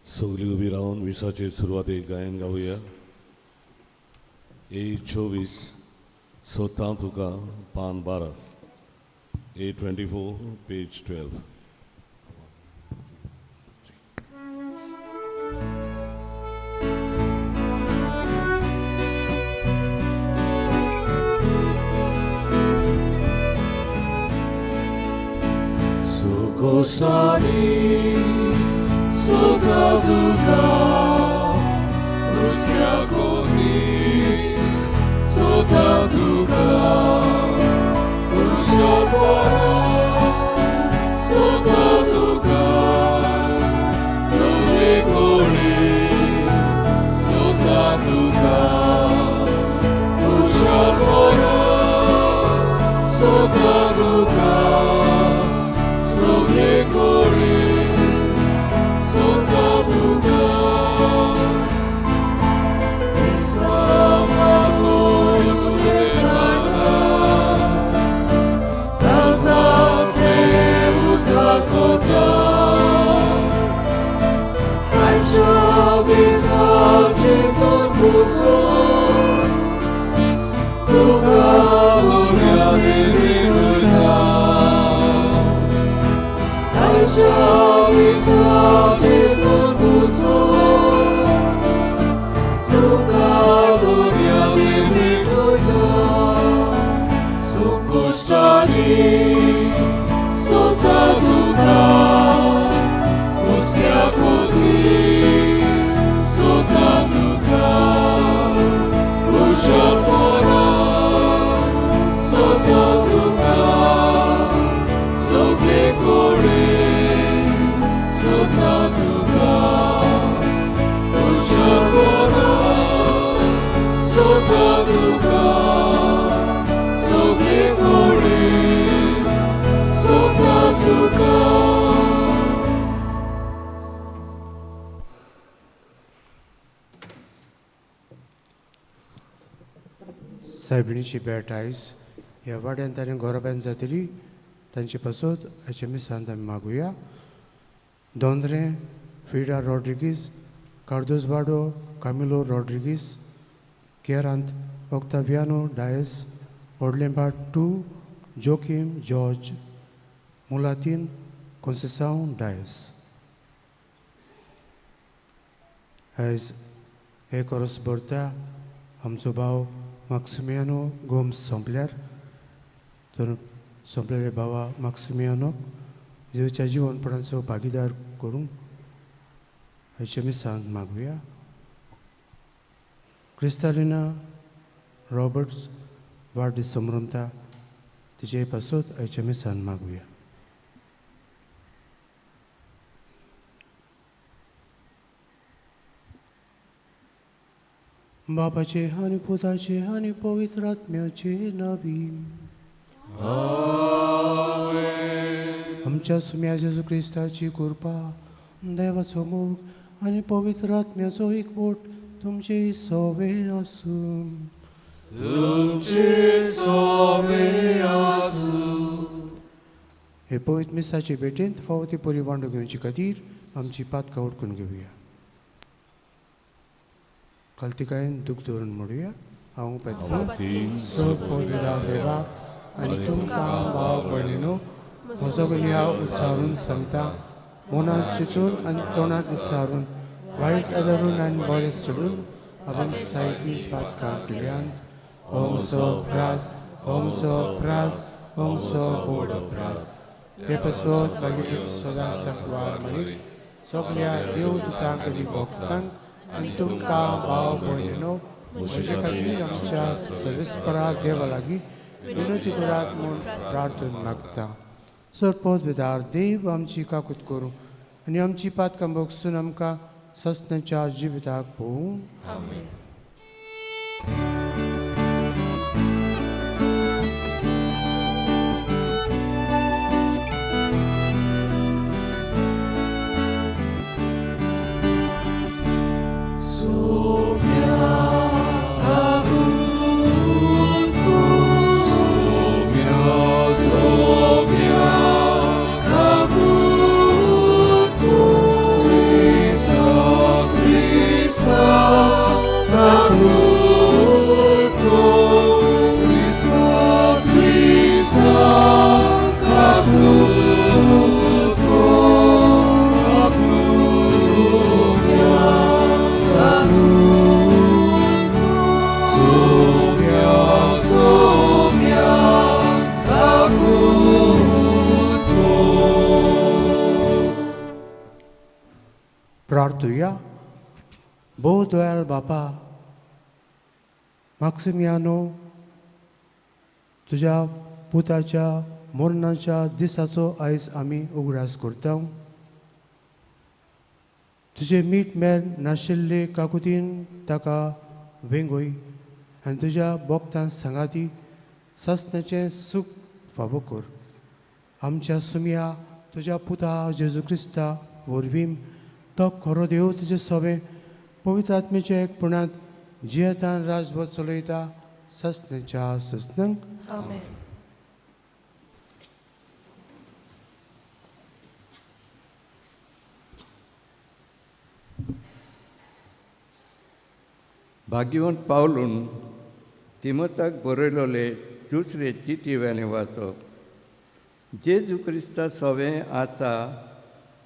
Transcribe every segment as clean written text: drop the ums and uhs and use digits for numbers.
सगळीं उबी रावन मिसाचे सुरवातेक गायन गावया. ए 24, सोदता तुका, पान 12. A 24, page 12. Sukosani, suka duka, usia kuni, suka duka, usia pora, suka duka, suke kore, suka duka, usia pora, suka duka, suke kore, suka duka. सायबिणीची भेट आयज ह्या वाड्यान ताणें गोरोब्यान जातली तांचे पासत आयच्या मिसांत आमी मागुया. दोंद्रे फिडा रॉड्रिगीस, कार्दोजवाडो कामिलो रॉड्रिगीस, केरांत ऑक्तावियानो डायस, ओडलेंबा 2 जोकीम जॉर्ज, मुलातीन कोन्सेसांव डायस. आयज हे कोरस भरता आमचो भाव माक्सिमियानो गोम्स सोंपल्यार तर सोंपलेले भावा माक्सिमियानोक जेजूच्या जिवनपणाचो भागीदार करूंक आयच्या मिसांत मागुया. क्रिस्तालिना रॉबर्ट्स वाडदीस समरमता तिचे पासत आयच्या मिसांत मागुया. बापाचे आनी पुताचे आनी पवित्र आत्म्याचे नावी. आमच्या सुम्या जेजू क्रिस्ताची कृपा, देवाचो मोग आनी पवित्र आत्म्याचो एकवट तुमचे सोवे आसूं. तुमचे सोवे आसूं. हे पवित्र मिसाचे भेटेंत फावो ती बरी वांडो घेवचे खातीर आमची पातकां उडकून घेवया. कालतिकायेन दूख दवरून म्हणुया. हांव देवा आनी तुमकां भाव भयणीनो म्हजो गुन्यांव उच्चारून सांगता, मनांत चिंतून आनी तोंडांत उच्चारून, वायट आदारून आनी बरें सोडून हांवें सायती पातकां केल्यान. हो म्हजो अपराध, हो म्हजो अपराध, हो म्हजो व्हड अपराध. हे पासत मागीर सदांच सांकवार मारीत सगल्या देवदूतांक आनी भक्तांक आनी तुमकां भाव भयणीनो म्हजे खातीर आमच्या सर्वेस्परा देवा लागीं विनंती करात म्हूण प्रार्थना मागता. सरपत विदार देव आमची काकूत करूं आनी आमची पातकां भोगसून आमकां सस्नाच्या जिविताक पोवूं. Sophia, प्रार्थुया. भोव दयाळ बापा माक्सिमियानो, तुज्या पुताच्या मरणाच्या दिसाचो आयज आमी उगडास करता. तुजे मीठ मेर नाशिल्ले काकुतीन ताका वेंगय आनी तुज्या बोगतां सांगाती सासणाचें सूख फावो कर. आमच्या सुमया तुज्या पुता जेजू क्रिस्ता वरवीं, तो खरो देव तुजे सोबें पवित्र आत्मेच्या एकपणांत जियेतान राजभर चलयता ससनाच्या ससनांक. आमेन. भाग्यवंत पावलून तिमोताक बरयलोले दुसरे चिटी वेलें वाचप. जेजू क्रिस्ता सवें आसा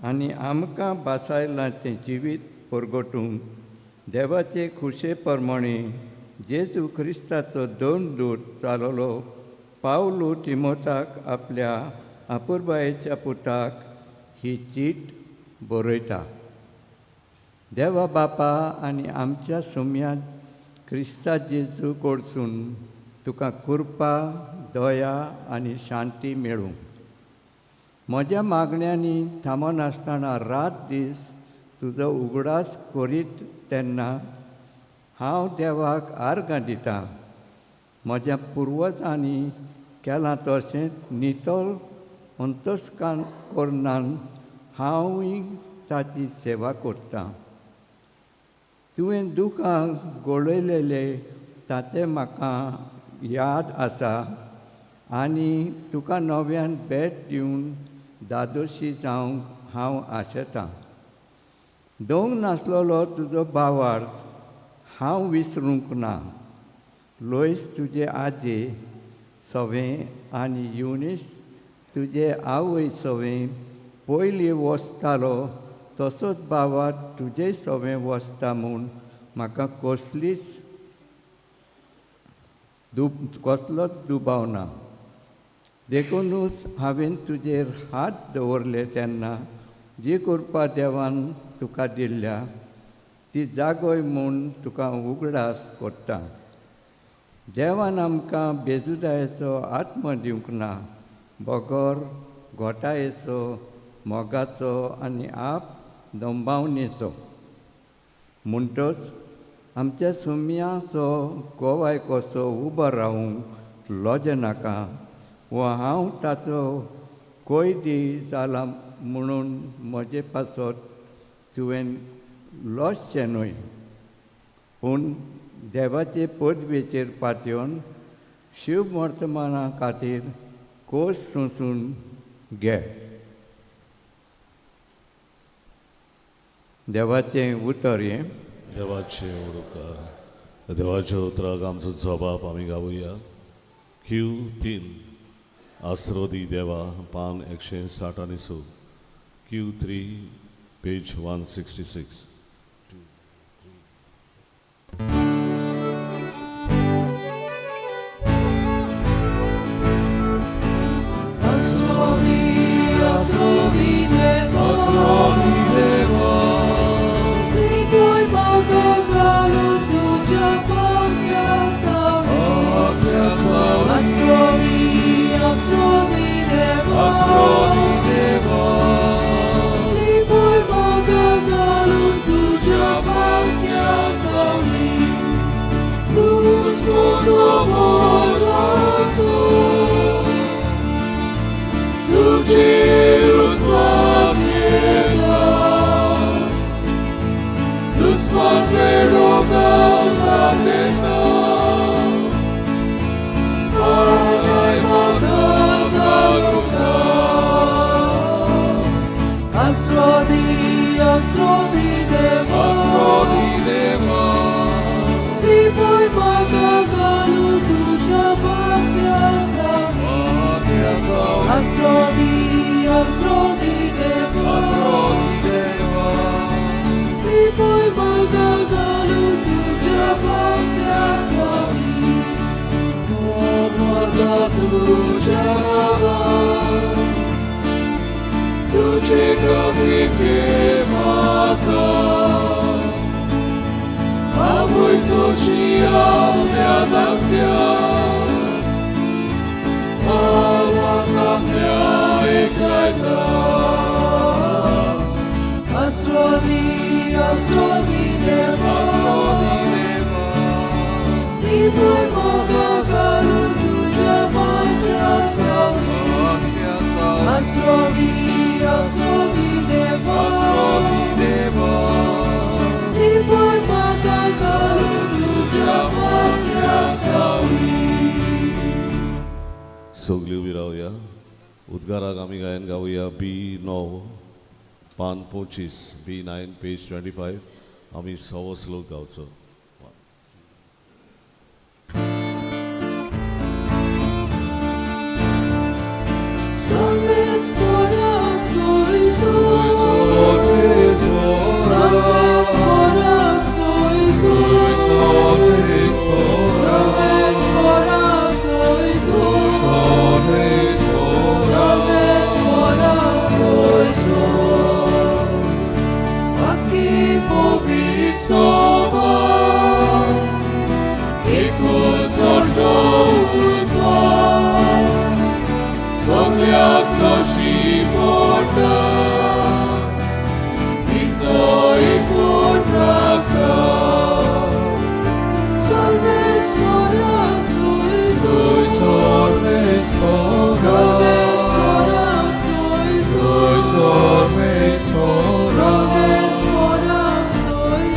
आनी आमकां भासायलां तें जिवीत परगटूंक देवाचे खुशे प्रमाणे जेजू क्रिस्ताचो दोन दूत चाललो पावलू तिमोताक आपल्या आपुरबायेच्या पुताक ही चीट बरयता. देवा बापा आनी आमच्या सुम्यांत क्रिस्ता जेजू कडसून तुका कृपा, दया आनी शांती मेळूं. म्हज्या मागण्यांनी थांबनासतना रात दीस तुजो उगडास करीत तेन्ना हांव देवाक आर्गां दितां. म्हज्या पुर्वजांनी केलां तशेंच नितळ अंतस्कान करनान हांवूय ताची सेवा करतां. तुवें दुकां गळयलेले ताचें म्हाका याद आसा आनी तुका नव्यान भेट दिवन दादोशी जावंक हांव आशेतां. दोंग नासलेलो तुजो भावार्थ हांव विसरूंक ना. लोयस तुजे आजे सवें आनी युनिस तुजे आवय सवें पयलीं वसतालो तसोच भावार्थ तुजे सवें वसता म्हूण म्हाका कसलीच कसलोच दुबाव ना. देखुनूच हांवें तुजेर हात दवरले तेन्ना जी कृपा देवान तुका दिल्ल्या ती जागय म्हूण तुका उगडास करता. देवान आमकां बेजुदायेचो आत्मो दिवंक ना, बगर घोटायेचो, मोगाचो आनी आप दंबावणेचो. म्हणटच आमच्या सुम्याचो गोवाय कसो उबो रावूंक लजनाका वो हांव ताचो कोयदी जाला म्हणून म्हजे पासत तुवें लजचें न्हय, पूण देवाचे पदवेचेर पातयेवन शिवमर्तमाना खातीर कोश सोंसून घे. देवाचें उतर हें. देवाचें उडोवका. देवाच्या उतराक आमचो जबाब आमी गावया. क्यू 3 आसरो दी देवा, पान 160 आनी 6. क्यू 3 पेज 166. Tuce că mi pe mata. म्या म्हाका म्या एकयता. Asrodi, asrodi deva, Nipur moga galu tuja mafia sauli. Asrodi, asrodi deva, Nipur moga galu tuja mafia sauli. सगळी उबी रावया. उद्गाराक आमी गायन गावया बी 9 पान 25, B9 page 25. आमी सवो श्लोक गावचो. सगळ्याक नशीब पडटा, तिचो एकूण राखता. सोय सर्वेस्परा, सोय सर्वेस्परा, सोय सर्वेस्परा, सोय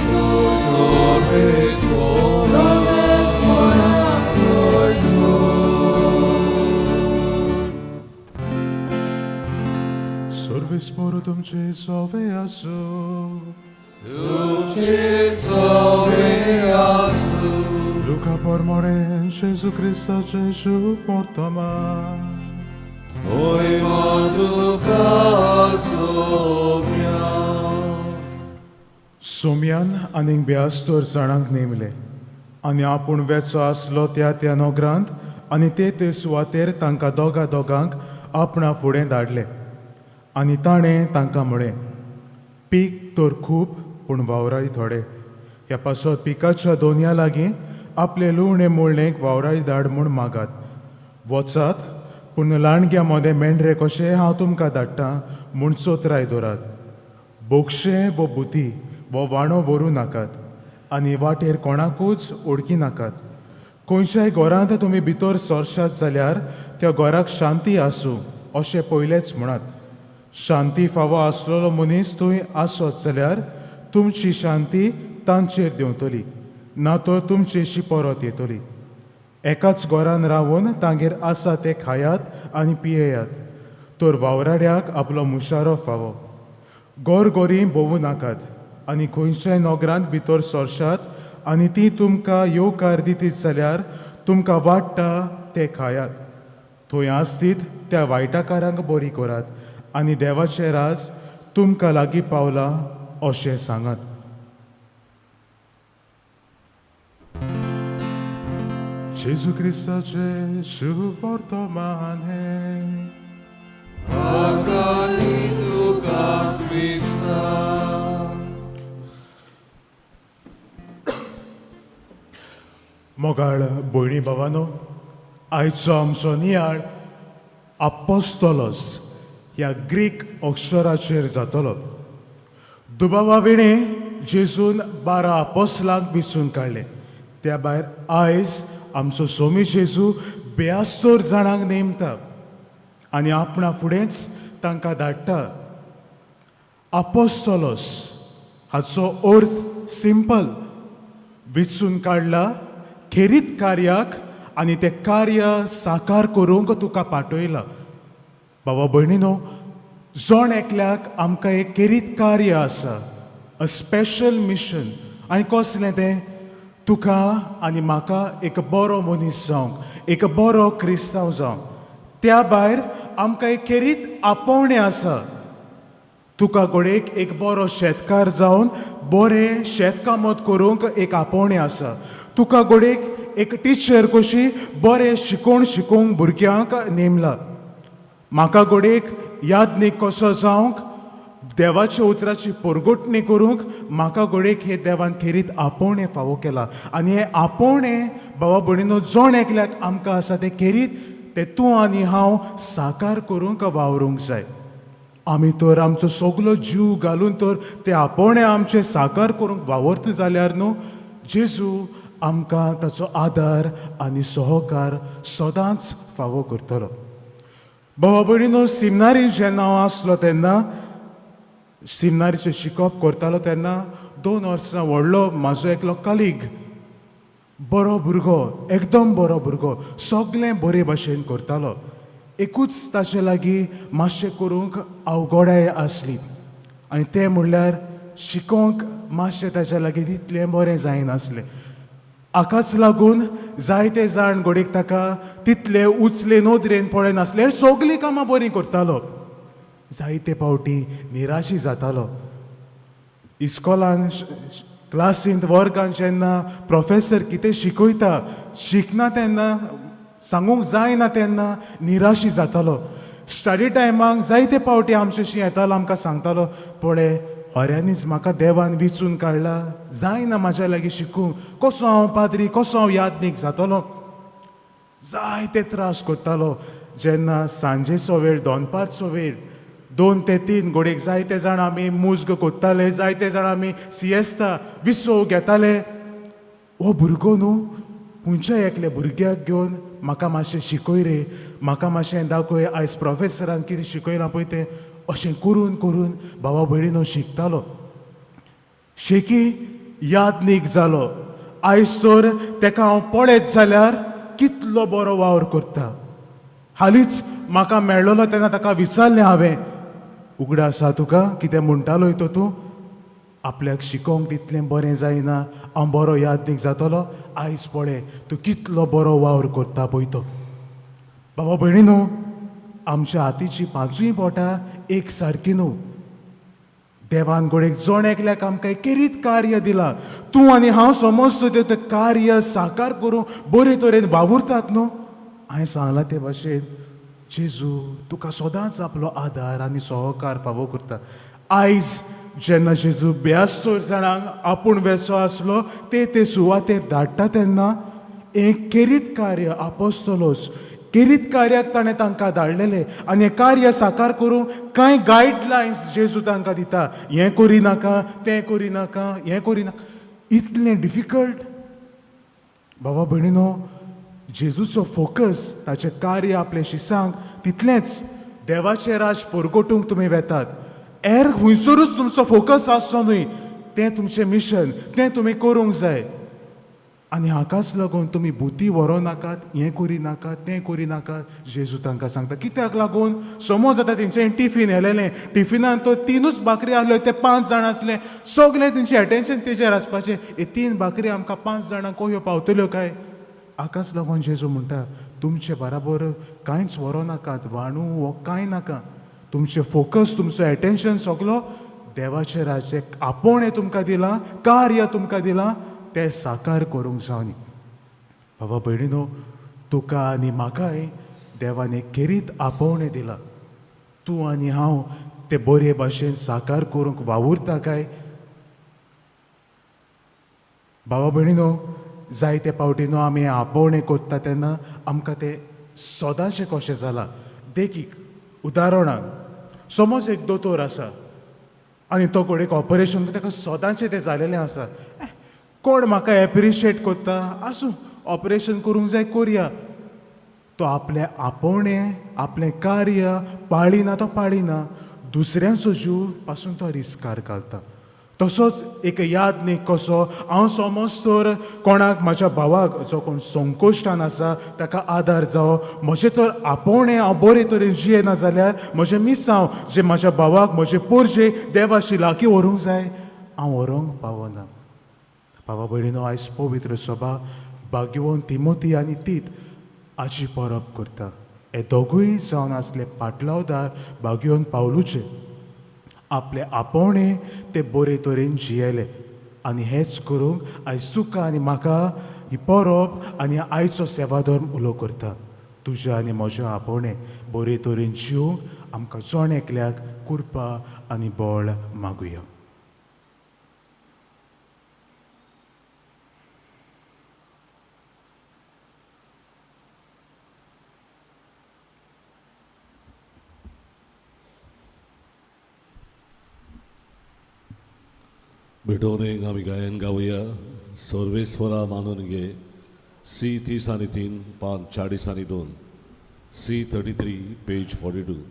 सर्वेस्पोर तुमचे सोवे आसूं. तुमचे सवे आसूं. लुका pormoren Gesù Cristo Gesù portoma. होय तुका सोम्या. सोम्यान आनीक ब्यास्तर जाणांक नेमले आनी आपूण वेचो आसलो त्या त्या नगरांत आनी ते ते सुवातेर तांकां दोगा दोगांक आपणा फुडें धाडले. आनी ताणें तांकां म्हळें, पीक तर खूब पूण वावराय थोडे. ह्या पासत पिकाच्या दोनया लागीं आपले लुवणे मोडणेक वावराय धाड म्हूण मागात. वचात, पूण लांडग्या मदें मेंढरे कशें हांव तुमकां धाडटा म्हूण चोत्राय दवरात. बोगशें वो बुती वो वाणो व्हरूं नाकात आनी वाटेर कोणाकूच ओळखी नाकात. खंयच्याय घरांत तुमी भितर सरशात जाल्यार त्या घराक शांती आसूं अशें पयलेंच म्हणात. शांती फावो आसलेलो मनीस थंय आसत जाल्यार तुमची शांती तांचेर देंवतली, ना तर तुमचेशी परत येतली. एकाच घरान रावन तांगेर आसा तें खायात आनी पियेयात, तर वावराड्याक आपलो मुशारो फावो. गोरगोरी भोंवूं नाकात आनी खंयच्याय नगरांत भितर सरशात आनी ती तुमकां येवकार दितीत जाल्यार तुमकां वाडटा तें खायात. थंय आसतीत त्या वायटाकारांक बरी करात आनी देवाचें राज तुमकां लागीं पावलां अशें सांगात. जेजू क्रिस्ताचें शुभ वर्तमान हें. आकाली तुका क्रिस्ता. मोगाळ भयणी भावानो, आयचो आमचो नियाळ आपोस्तोलोस ह्या ग्रीक अक्षराचेर जातलो. दुबावा विणें जेजून 12 आपोसलांक विसून काडले. त्या भायर आयज आमचो सोमी जेजू 72 जाणांक नेमता आनी आपणा फुडेंच तांकां धाडटा. आपोस्तोलोस हाचो अर्थ सिंपल, विचून काडला खेरीत कार्याक आनी तें कार्य साकार करूंक तुका पाठयला. बाबा भयणीनो, जण एकल्याक आमकां एक खेरीत कार्य आसा, अ स्पेशल मिशन. आनी कसलें तें? तुका आनी म्हाका एक बरो मनीस जावंक, एक बरो क्रिस्तांव जावंक. त्या भायर आमकां एक खेरीत आपोवणें आसा. तुका घडयेक एक बरो शेतकार जावन बरें शेतकामत करूंक एक आपोवणें आसा. तुका घडयेक एक टिचर कशी बरें शिकोवन शिकोवंक भुरग्यांक नेमला. म्हाका घडयेक याज्ञीक कसो जावंक देवाच्या उतराची परगटणी करूंक म्हाका घडयेक हे देवान खेरीत आपोवणें फावो केलां. आनी हें आपोवणें बाबा भयणीनो जण एकल्याक आमकां आसा तें खेरीत तें तूं आनी हांव साकार करूंक वावरूंक जाय. आमी तर आमचो सगलो जीव घालून तर तें आपोवणें आमचें साकार करूंक वावरता जाल्यार न्हू जेजू आमकां ताचो आदार आनी सहकार सदांच फावो करतलो. बाबा भयणीनो, सिमनारी जेन्ना हांव आसलो तेन्ना सिमनारीचें शिकप करतालो तेन्ना 2 वर्सां व्हडलो म्हाजो एकलो कलीग, बरो भुरगो, एकदम बरो भुरगो, सगळें बरे भाशेन करतालो. एकूच ताचे लागीं मातशें करूंक अवघडाय आसली आनी तें म्हणल्यार शिकोवंक मातशें ताच्या लागीं तितलें बरें जायनासलें. हाकाच लागून जायते जाण घडयेक ताका तितले उचले नदरेन पळयनासले. सगळीं कामां बरीं करतालो. जायते फावटी निराशी जातालो. इस्कॉलान क्लासींत वर्गान जेन्ना प्रोफेसर कितें शिकयता शिकना तेन्ना सांगूंक जायना तेन्ना निराशी जातालो. स्टडी टायमाक जायते फावटी आमच्याशी येतालो, आमकां सांगतालो, पळय खऱ्यांनीच म्हाका देवान विचून काडला, जायना म्हाज्या लागीं शिकूंक, कसो हांव पाद्री, कसो हांव यादनीक जातलो. जायते त्रास करतालो. जेन्ना सांजेचो वेळ, दनपारचो वेळ 2 ते 3 घडयेक जायते जाण आमी मुज्ग कोत्ताले, जायते जाण आमी सियेस्ता विसव घेताले. हो भुरगो न्हू खंयच्या एकल्या भुरग्याक घेवन म्हाका मातशें शिकय रे, म्हाका मातशें दाखय, आयज प्रोफेसरान कितें शिकयलां पळय तें, अशें करून करून बाबा भयणीनो शिकतालो. शेकी यादनीक जालो. आयज तर तेका हांव पळयत जाल्यार कितलो बरो वावर करता. हालींच म्हाका मेळ्ळलो तेन्ना ताका विचारलें हांवें, उगडा आसा तुका कितें म्हणटालोय तो तूं, आपल्याक शिकोवंक तितलें बरें जायना, हांव बरो यादनीक जातलो, आयज पळय तूं कितलो बरो वावर करता पळय तो. बाबा भयणीनो, आमच्या हातीची 5 बोटां एक सारकी न्हू. देवान घडयेक जण एकल्याक आमकां एक खेरीत कार्य दिलां. तूं आनी हांव समजतो तें कार्य साकार करूंक बरे तरेन वावुरतात न्हू. हांवें सांगलां ते भाशेन जेजू तुका सदांच आपलो आदार आनी सहकार फावो करता. आयज जेन्ना जेजू 72 जाणांक आपूण वेचो आसलो ते ते सुवातेर धाडटा तेन्ना एक खेरीत कार्य आपोस्तलोस खेरीत कार्याक ताणें तांकां धाडलेलें आनी हें कार्य साकार करूंक कांय गायडलायन्स जेजू तांकां दिता. हें करी नाका, तें करी नाका, हें करी नाका. इतलें डिफिकल्ट. बाबा भयणीनो, जेजूचो फोकस ताचें कार्य आपले शिसांक तितलेंच देवाचें राज परगटूंक तुमी वेतात. हेर खंयसरूच तुमचो फोकस आसचो न्हय, तें तुमचें मिशन, तें तुमी करूंक जाय. आनी हाकाच लागून तुमी बुद्धी व्हरूं नाकात, हें करी नाकात, तें करी नाकात, जेजू तांकां सांगता. कित्याक लागून? समज आतां तेंच्यांनी टिफीन हेलेलें, टिफिनान तो 3 भाकरी आहल्यो, ते 5 जाण आसले, सगळें तेंचें एटेन्शन तेजेर आसपाचें, हे 3 भाकरी आमकां 5 जाणांक कश्यो पावतल्यो काय? हाकाच लागून जेजू म्हणटा तुमचे बराबर कांयच व्हरूं नाकात, वाणू वो कांय नाका. तुमचें फोकस, तुमचो एटेन्शन सगलो देवाचें राज्य आपोवणें तुमकां दिलां, कार्य तुमकां दिलां, तें साकार करूंक जावनी. बाबा भयणीनो, तुका आनी म्हाकाय देवान एक खेरीत आपोवणें दिलां. तूं आनी हांव ते बरे भाशेन साकार करूंक वावुरता काय? बाबा भयणीनो, जायते फावटी न्हू आमी आपोवणें करता तेन्ना आमकां तें सदांचें कशें जालां. देखीक उदाहरणाक समज एक दोतोर आसा आनी तो घडयेक ऑपरेशन ताका सदांचें तें जालेलें आसा. कोण म्हाका एप्रिशिएट करता, आसूं, ऑपरेशन करूंक जाय करया. तो आपलें आपोवणें, आपलें कार्य पाळिना, तो पाळिना, दुसऱ्यांचो जीव पासून तो रिस्कार घालता. तसोच एक याद न्ही कसो हांव समज तर कोणाक म्हाज्या भावाक जो कोण संकोश्टान आसा ताका आदार जावो, म्हजें तर आपोवणें हांव बरे तरेन जियेना जाल्यार म्हजें मिसांव जें म्हाज्या भावाक म्हजे पोरजे देवाशी लागीं व्हरूंक जाय हांव व्हरूंक पावना. बाबा भयणीनो, आयज पवित्र सभा भाग्यवंत तिमोती आनी तीत आजी परब करता. हे दोगूय जावन आसले पाटलावदार भाग्यवंत पावलूचे. आपले आपोवणें ते बरे तरेन जियेले आनी हेच करूंक आयज तुका आनी म्हाका ही परब आनी आयचो सेवाधर्म उलो करता. तुज्या आनी म्हज्या आपोवणें बरे तरेन जिवंक आमकां जण एकल्याक कृपा आनी बळ मागुया. भेटोवणेक आमी गायन गावया सर्वेस्वरा मानून घे. सी 30 आनी 3 पान 40 आनी 2, सी 33 पेज 42.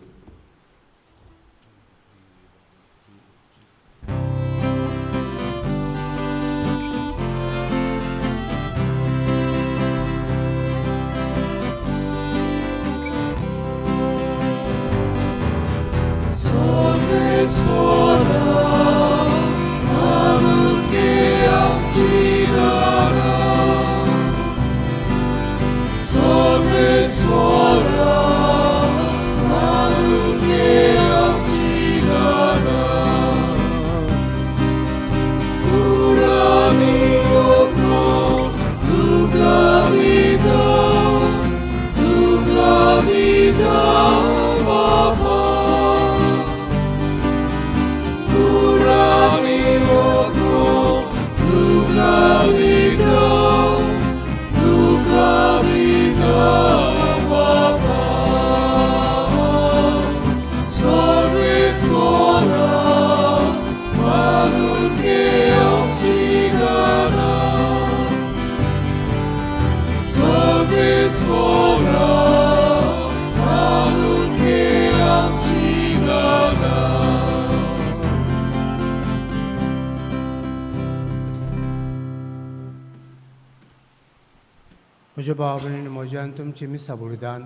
म्हज्या भाव भयणी म्हज्यान तुमचें मिसां बलिदान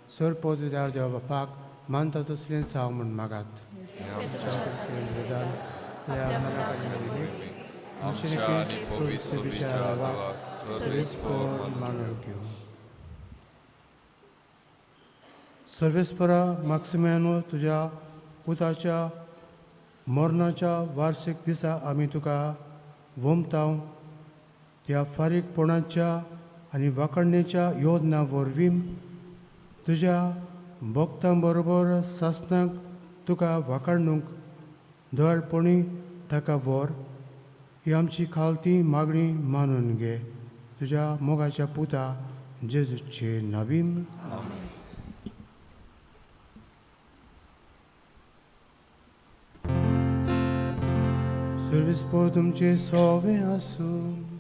सर पदवीदार देवा बापाक मानता तसलें साव म्हूण मागात. सर्वेस्परा माक्सिमियानो तुज्या पुताच्या मरणाच्या वार्षिक दिसा आमी तुका वमताव त्या फारीकपणाच्या आनी वाखणणेच्या योजना वरवीं तुज्या भक्तां बरोबर सासणाक तुका वाखणूंक दयाळपणी ताका व्हर ही आमची खालती मागणी मानून घे तुज्या मोगाच्या पुता जेजूचे नावीन. सर्वेस्पर तुमचे सोवे आसूं.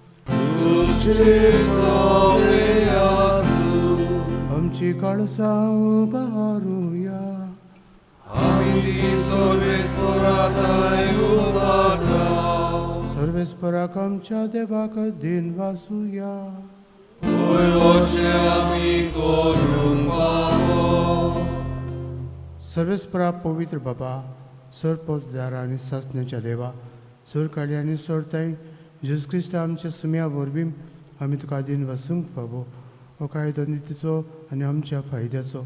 आमची काळसां उबारुया. सर्वेस्पराक आमच्या देवाक दिन वासुया. सर्वेस्परा पवित्र बाबा सर पददार आनी सासण्याच्या देवा सरकाळी आनी सरताय जेजू क्रिस्त आमच्या सुम्या वरवीं आमी तुका दिन वसूंक फावो हो कायदो नितीचो आनी आमच्या फायद्याचो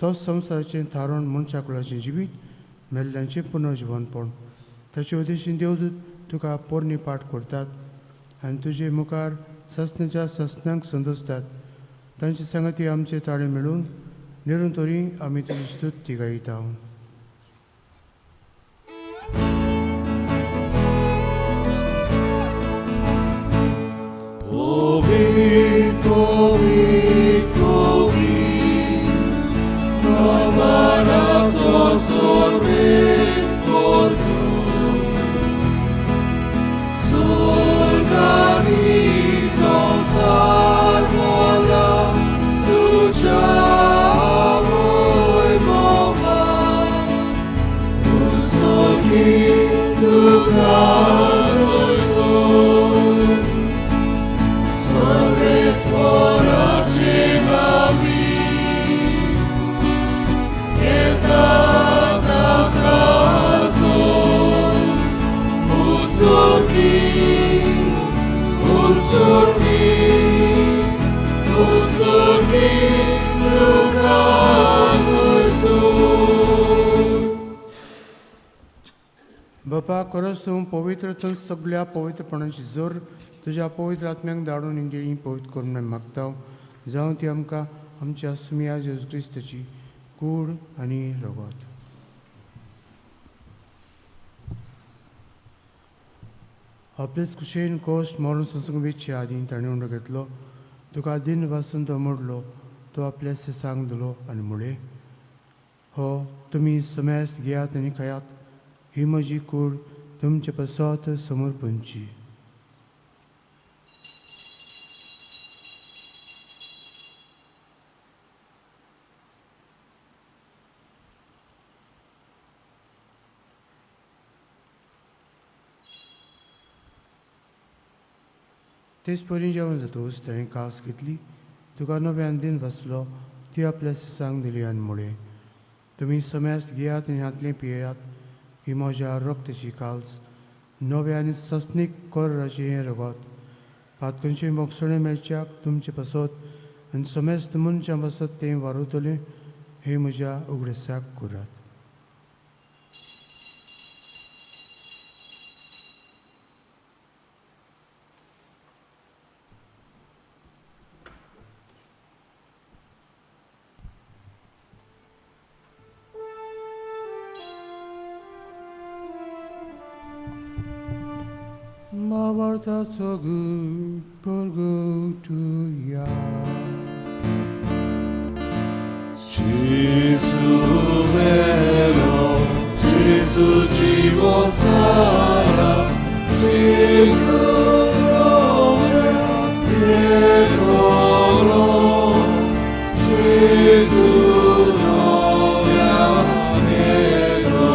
तोच संवसाराचें थारोवन मनशा कुळाचें जिवीत मेल्ल्यांचें पुनर्जिवनपण ताचे उद्देशीन देवदूत तुका पोरणी पाठ करतात आनी तुजे मुखार ससण्याच्या ससण्यांक संदोसतात तांचे सांगाती आमचे ताळे मेळून निरंतरी आमी तुजी स्तुती गायता. बापा खरोच तूं पवित्र तूं सगळ्या पवित्रपणाची जोर तुज्या पवित्र आत्म्याक धाडून इंदिळी पवित्र करून आमी मागता जावं ती आमकां आमच्या सुम्या जेजू क्रिस्ताची कूड आनी रगत. आपलेच कुशेन कोश्ट मरून संसंग वेचे आदीं ताणें उंडो घेतलो, तुका दिन वासून तो मोडलो, तो आपल्या सिसांक दिलो आनी म्हळें, हो तुमी समेस घेयात आनी खायात, ही म्हजी कूड तुमचे पासत समर्पणची. तेच परी जेवण जातकूच ताणें कास घेतली, तुका नव्यान दिन बसलो, ती आपल्या सिसांक दिली आनी म्हळें, तुमी समेस्त घेयात आनी हांतलें पियेयात, ही म्हज्या रक्ताची काल्स, नव्या आनी सस्नीक कोर्राचें हें रगत, पातकनशें मोगसणें मेळच्याक तुमचे पासत आनी समेस्त मनशां पासत तें वारवतलें, हें म्हज्या उगडसाक करात. That's so good for go to ya. Gesù vero, Gesù जीवोत्सारा, Gesù nome pietro, Gesù nome pietro.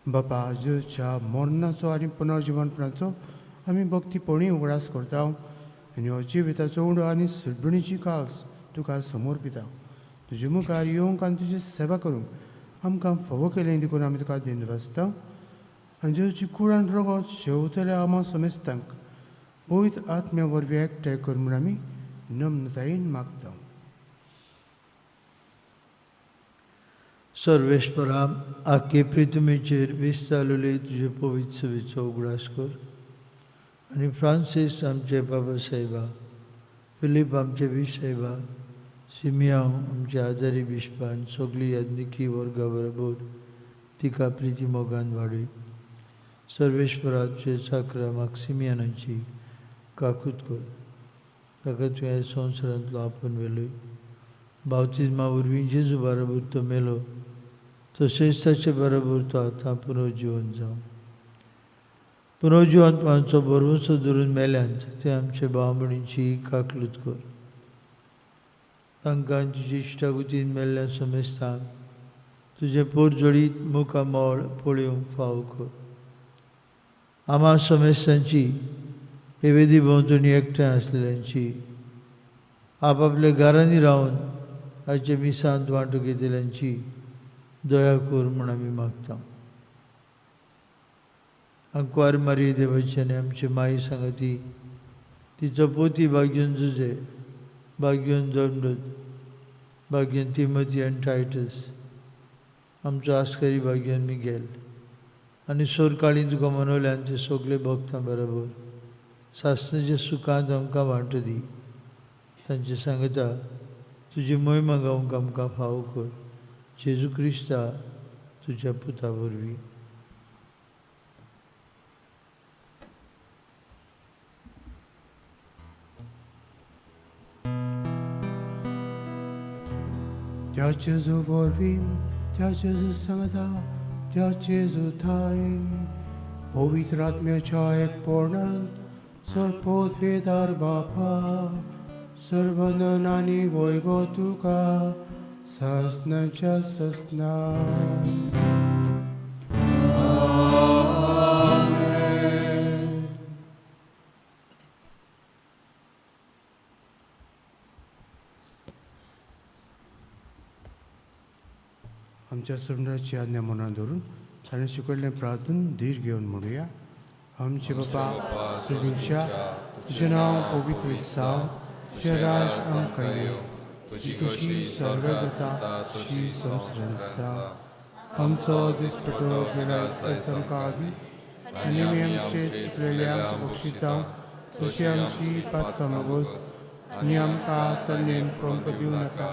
बापा, जेजूच्या मरणाचो आनी पुनर्जिवनपणाचो आमी भक्तीपणी उगडास करता आनी हो जिविताचो उंडो आनी सुडबुणीची काल्स तुका समर्पिता. तुजे मुखार येवंक आनी तुजी सेवा करूंक आमकां फावो केलें देखून आमी तुका दिनवासता. आनी जेजूची कूड आनी रगत शेवतल्या आमा समेस्तांक पवित्र आत्म्या वरवीं एकठांय कर म्हूण आमी नम्रतायेन मागता. सर्वेश्वरा, आख्खे पृथ्वीचेर विस्तारलेले तुजे पवित्र सेवेचो उगडास कर आनी फ्रांसीस आमचे बाबा साहेबा, फिलीप आमचे बिशसाहेबा, सिमियांव आमचे आदारी बिशपान, सगळी याज्ञिकी वर्गा बरोबर तिका प्रिती मोगान वाडय. सर्वेश्वरा, तुजे चाकरा माक्सिमियानाची काकूत कर, ताका तुवें संवसारांतलो आपोवन व्हेलोय. बावतिज्मा वरवीं जेजू बरोबर तो मेलो, तशेंच ताचे बरोबर तो आतां पुनर्जिवन जावं. पुनर्जिवनपणाचो भरवंसो धरून मेल्यांत ते आमचे भाव भयणींची काकलूत कर. तांकां तुजी इश्टागुतीन मेल्ल्या समेस्तांक तुजें पोरजोळीत मुखामळ पळोवंक फावो कर. आमा समेस्तांची हे वेदी भोंवतणी एकठांय आसलेल्यांची आपापल्या घरांनी रावन आयचे मिसांत वांटो घेतल्यांची दया कर म्हूण आमी मागता. आंकवार मारी देवाची आनी आमची माई सांगती, तिचो पोती भाग्यन जुजे, भाग्यन दंडूत, भाग्यन तिमती आनी टायटस, आमचो आस्करी भाग्यन मिगेल आनी सोरकाळी तुका मनवल्यान ते सगळे भक्तां बरोबर सासणाच्या सुखांत आमकां वांटो दी. तांचे सांगता तुजी मोहिमा गावंक आमकां फावो कर. जेजू क्रिस्ता तुज्या पुता वरवीं. त्या जेजू वरवीं, त्या जेजू सांगता, त्या जेजू ठांय पवित्र आत्म्याच्या एकपणान सर्वपवित्र बापा, सर्वनन आनी वैभव तुका ससनाच्या ससना. आमच्या सुंदराची आज्ञा मनात धरून ताणें शिकयल्लें प्रार्थन धीर घेवन म्हणुया. आमचे बापा सुगींच्या, तुजें नांव पवित्र जावं, तुजें राज आमकां येवं, तुजी खुशी स्वर्गात जाता तशी संवसारांत जावं. आमचो दिसपटो गेला आमकां दी आनी आमी आमचे चुकलेल्यांक बक्षिता तशी आमची पातकां मागोस आनी आमकां तन्नेन प्रोंक दिवं नाका,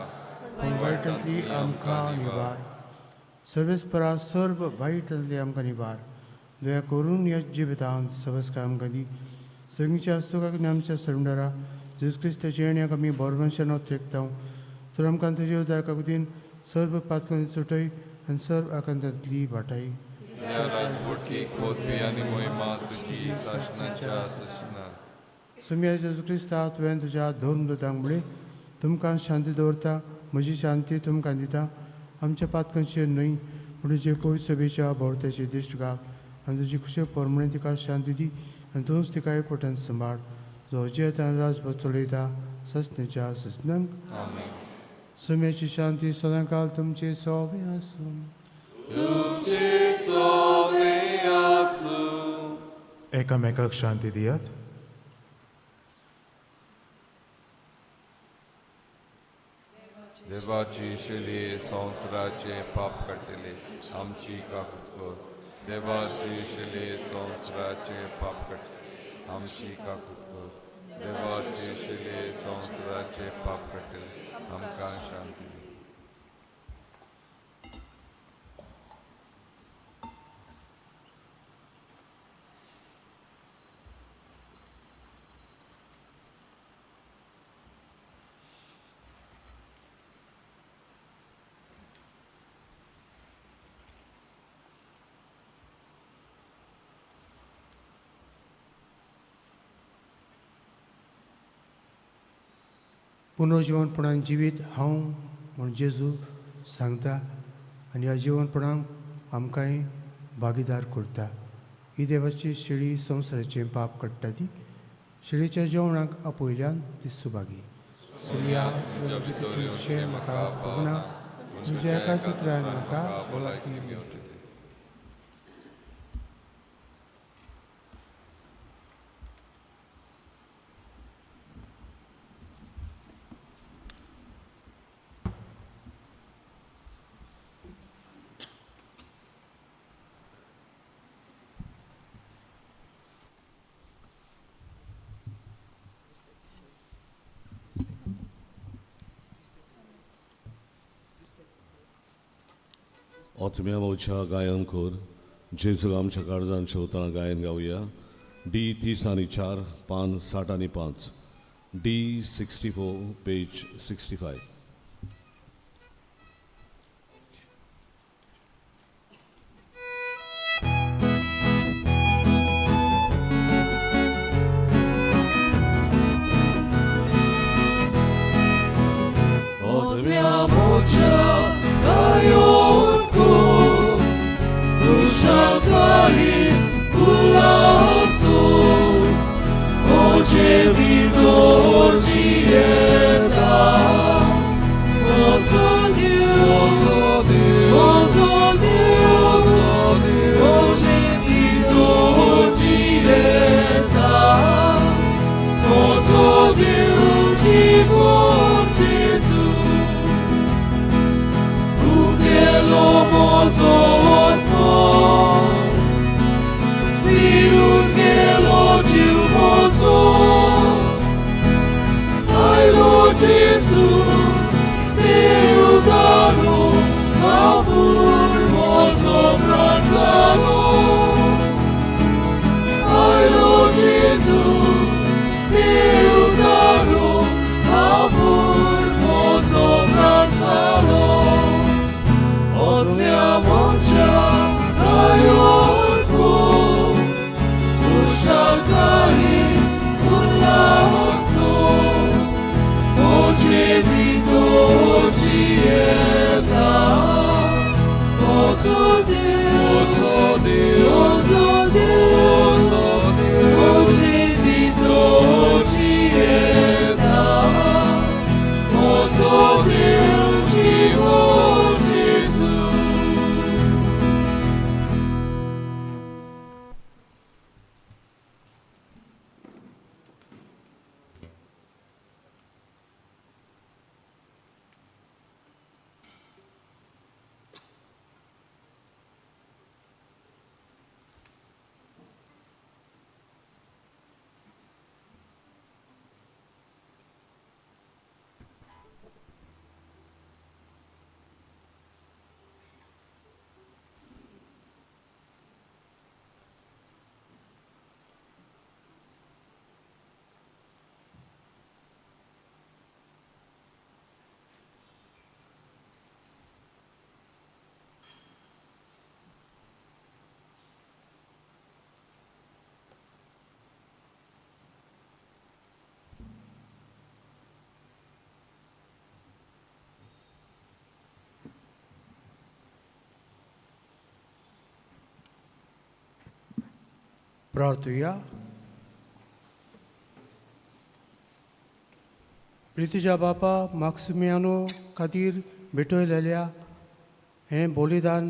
पूण वायटांतली आमकां निवार. सर्वेस्परा सर्व वायटांतले आमकां निवार. दया करून ह्या जिवितांत सवस्काय आमकां दी. सगळींच्या सुखाक आनी आमच्या सरंडरा जेजू क्रिस्ताचे येण्याक आमी बरोवनशान त्रेकता. तर आमकां तुजे उदार काकुतीन सर्व पातकांनी सुटय आनी सर्व आकांतांतली वाटाय. सुम्या जेजू क्रिस्ता, तुवें तुज्या धर्मदूतांक म्हळें, तुमकां शांती दवरता, म्हजी शांती तुमकां दिता. आमच्या पातकांचेर न्हय पूण तुजे पवित्र सभेच्या भोंवत्याचे दिश्ट घाल आनी तुजी खुशे परमणे तिका शांती दी आनी तूंच तिका एकवटान सांबाळ, जो जियेता राजभर चलयता ससनेच्या ससनांक. सुम्याची शांती सदांकाल तुमचे सोबे आसूं. एकामेकाक शांती दियात. देवाची शेली संवसाराचे पाप काडटले आमची काकूत कर. देवाची शेली संवसाराचे पाप काडटले आमची काकूत कर. देवाची शेली संवसाराचे पाप काडटले आमकां शांती दी. पुनर्जिवनपणान जिवीत हांव म्हूण जेजू सांगता आनी ह्या जिवनपणाक आमकांय भागीदार करता. ही देवाची शेळी संवसाराचें पाप काडटा ती शेळीच्या जेवणाक आपयल्यान ती सुभागी. सुर्या तुजें म्हाका फगना, तुज्या एका चित्रान म्हाका भलायकी मेळटली. आत्म्या मोच्या गायन कर जेजू आमच्या काळजान शेवतना गायन गावया. डी 30 आनी 4 पान 60 आनी 5, डी 64 पेज 65. आत्म्या मोच्या गायन कर कुशाकारी उल्हासो म्हजे भितर जियेता. म्हजो देव, म्हजो देव, म्हजे भितर जियेता. म्हजो देव जिवो जेजू, उगेलो म्हजो आत्मो, पिरून गेलो जीव म्हजो. आयलो प्रार्थुया. प्रितीच्या बापा माक्सिमियानो खातीर भेटयलेल्या हें बलिदान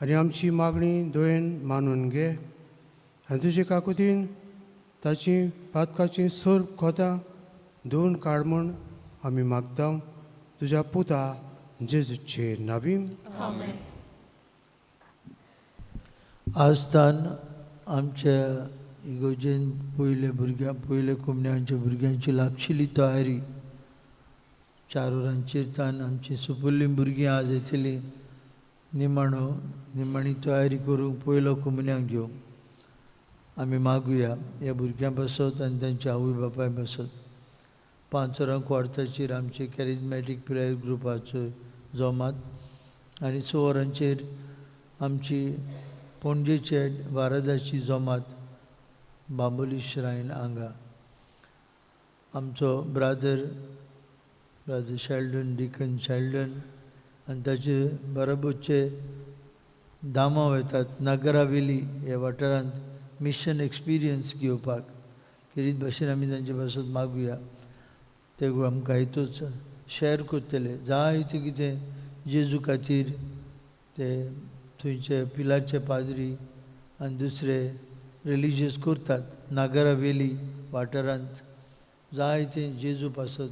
आनी आमची मागणी दयेन मानून घे आनी तुजे काकुतीन ताची पातकाची सोर खोतां धुवन काड म्हूण आमी मागता तुज्या पुता जेजूचे नावीम. आजतान आमच्या इगोजेन पयले भुरग्यां पयले कोमण्यांच्या भुरग्यांची लागशिल्ली तयारी 4 वरांचेर तान आमची सुपुल्ली भुरगीं आज येतलीं निमाणो निमाणी तयारी करूंक पयलो कोमण्यांक घेवंक आमी मागुया ह्या भुरग्यां पासत आनी तांच्या आवय बापाय पासत. 5 वरां क्वार्ताचेर आमचे कॅरिजमॅटीक प्रेयर ग्रुपाचो जमात आनी 6 वरांचेर आमची पणजेचे वारादाची जमात बांबोली श्रायन हांगा. आमचो ब्रादर शेल्डन डिकन शेल्डन आनी ताचे बरोबरचे दामां वतात नागरावेली ह्या वाठारांत मिशन एक्सपिरियन्स घेवपाक. खेरीत भाशेन आमी तांचे पासत मागुया ते आमकां हितूच शॅर करतले जायते कितें जेजू खातीर ते थंयचे पिलारचे पाद्री आनी दुसरे रिलिजियस करतात नागरावेली वाठारांत जायते जेजू पासत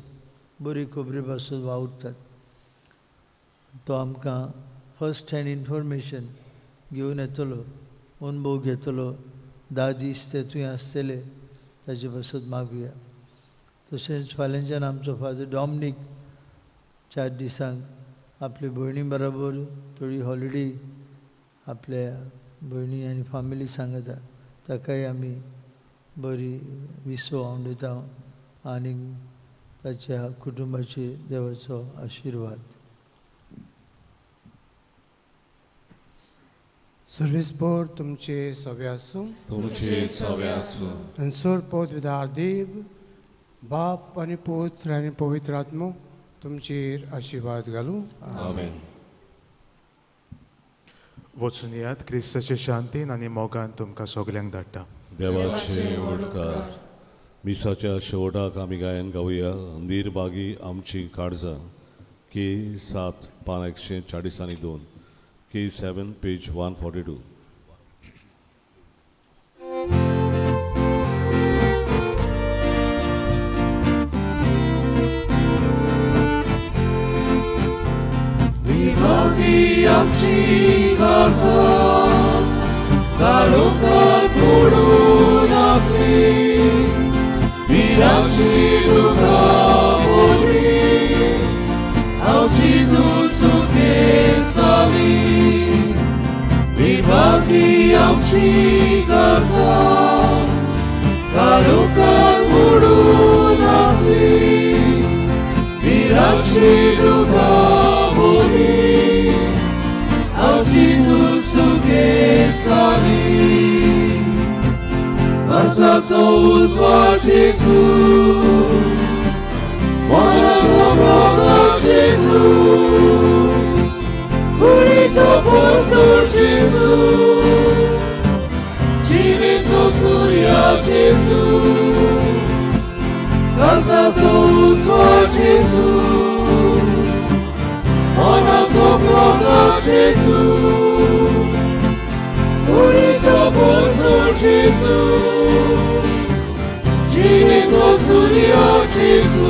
बरी खबरी पासत वावुरतात. तो आमकां फर्स्ट हँड इन्फॉर्मेशन घेवन येतलो अनुभव घेतलो 10 दीस ते थंय आसतले ताचे पासत मागुया. तशेंच फाल्यांच्यान आमचो फादर डॉमनीक 4 दिसांक आपले भयणी बरोबर थोडी हॉलिडे आपल्या भयणी आनी फामिली सांगता ताकाय आमी बरी विसव आवडटा आनी ताच्या कुटुंबाचेर देवाचो आशिर्वाद. सर्वीस बोर्ड तुमचे सवे आसूं तुमचे सवे आसूं. आनी सोर पवित्र देव बाप आनी पुत्र आनी पवित्र आत्मो तुमचेर आशिर्वाद घालूं. आमेन. वचून येयात क्रिस्ताचे शांतीन आनी मोगान तुमकां सगल्यांक धाडटा. देवाचे ओडकार. मिसाच्या शेवटाक आमी गायन गावया निर्भागी आमची काळजां के 7 पान 142 के 7 पेज 142. निर्भागी आमची काळजां काळोखार पडून आसली भिरांची तुका बोली आमची तूं सुखेसाली. निर्भागी आमची काळजां काळोखार पडून आसली भिरांची तुका बोली आमची तूं सुखेसाली. काळजाचो उजवाड जेजू मनाचो प्रकाश जेजू कुडीचो पोरसूर जेजू जिणेचो सूर्य जेजू काळजाचो उजवाड जेजू मनाचो प्रकाश जेजू कुडीचो पोरसूर जेजू जिणेचो सूर्य जेजू.